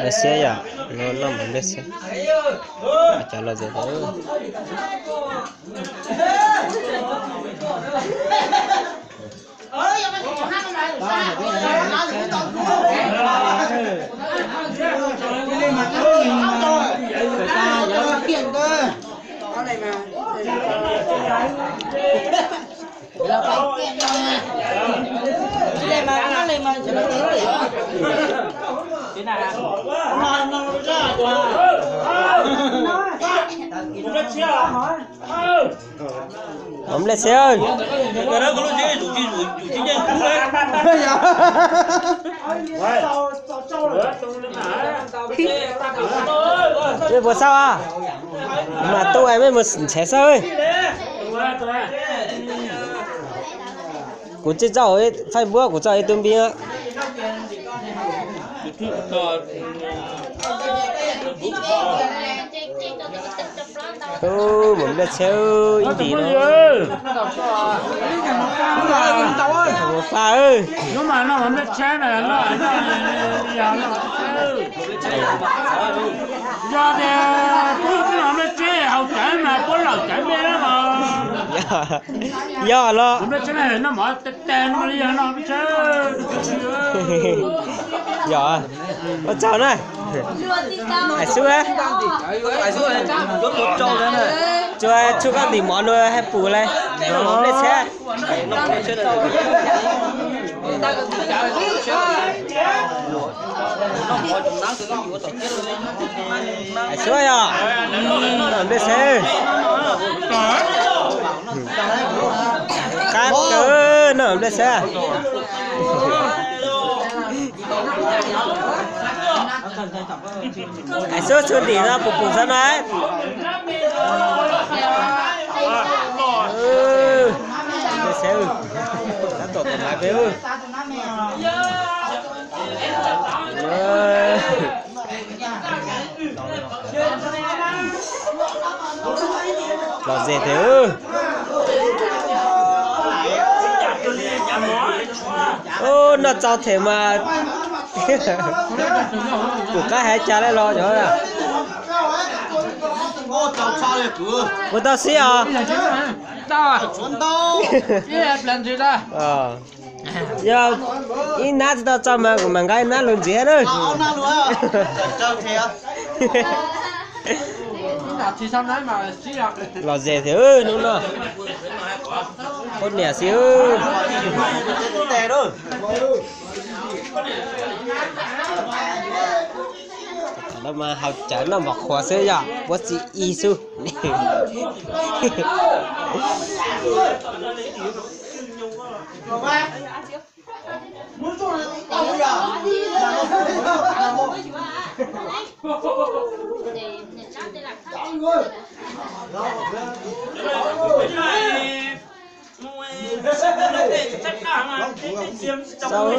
Xiab yom, no noj mov nplej xiab. Cov los zem tau. Mov nplej xiab. Mej puas xauj a? Mas tub es mej mus ntshav xawb. Kuv tsis txawj Facebook, kuv txawj ib tug npib. Ub, mov nplej xiab ib ntim no. Mus fa. Yog tias pub mov nplej xiab haus cawv mas puab lawm cawv nplej na. Yog los. Yog, ua tsaug na. Ais xub, tsuas tshub koj ntim mov nua hais pum le, mov nplej xiab. Ais xub yog, nplej xiab. Qab kawg, noj nplej xiab. Ais xub tshub ntim no pum pum xwb na. Nplej xiab, tab tom tom laiv peb. Los zem thiab. Noj txaus them mas. Kuv qab hais cas le los cov. Kuv tau sib os. Yog ib nab tsis tau tso mas kuv mam nqa ib nab lug ntxiv na. Los zem thiab hnub no. Poj niam xwb. Thaum no mas haus cawv noj mov qhuav xwb yom, puab txiv ib xub. Xauj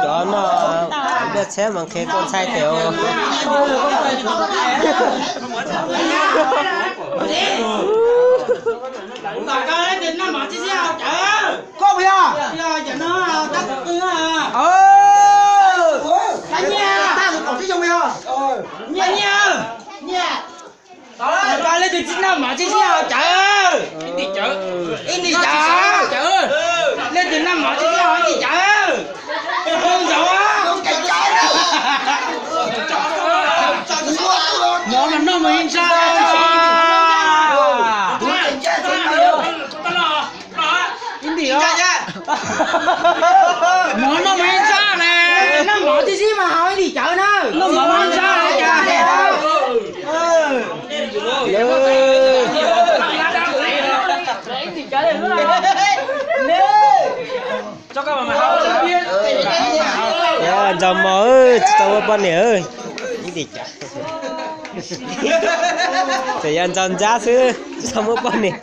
cov no, nplej xiab mas qhia koj ntxhais tias. Koj puas yog? Nyiaj, nyiaj, nyiaj. Leej twg tsis noj mov tsis sib haus cawv. Ib ntim cawv. Leej twg noj mov tsis sib haus ib ntim cawv. Ntxauv. Mov mas noj mus ib ntsab. Ib ntim. Mov noj mus ib ntsab ne. Noj mov tsis sib mas haus ib ntim cawv na. Noj mov mus ib ntsab. Yog ntsaus mos, tsis tau muaj poj niam. Ib ntim cawv. Tseem yog ntsaus ntsab xwb, tsis tau muaj poj niam.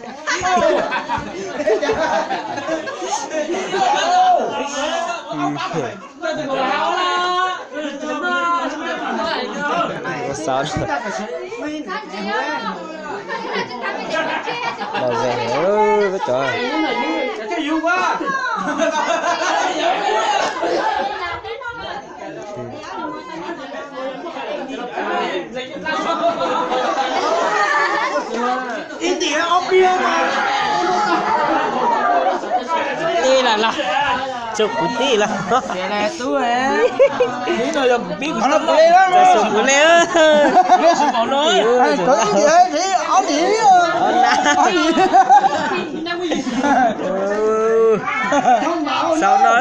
Los zem, peb cov. Tij las los, tso kuv tij los. Tso kuv li. Sau no.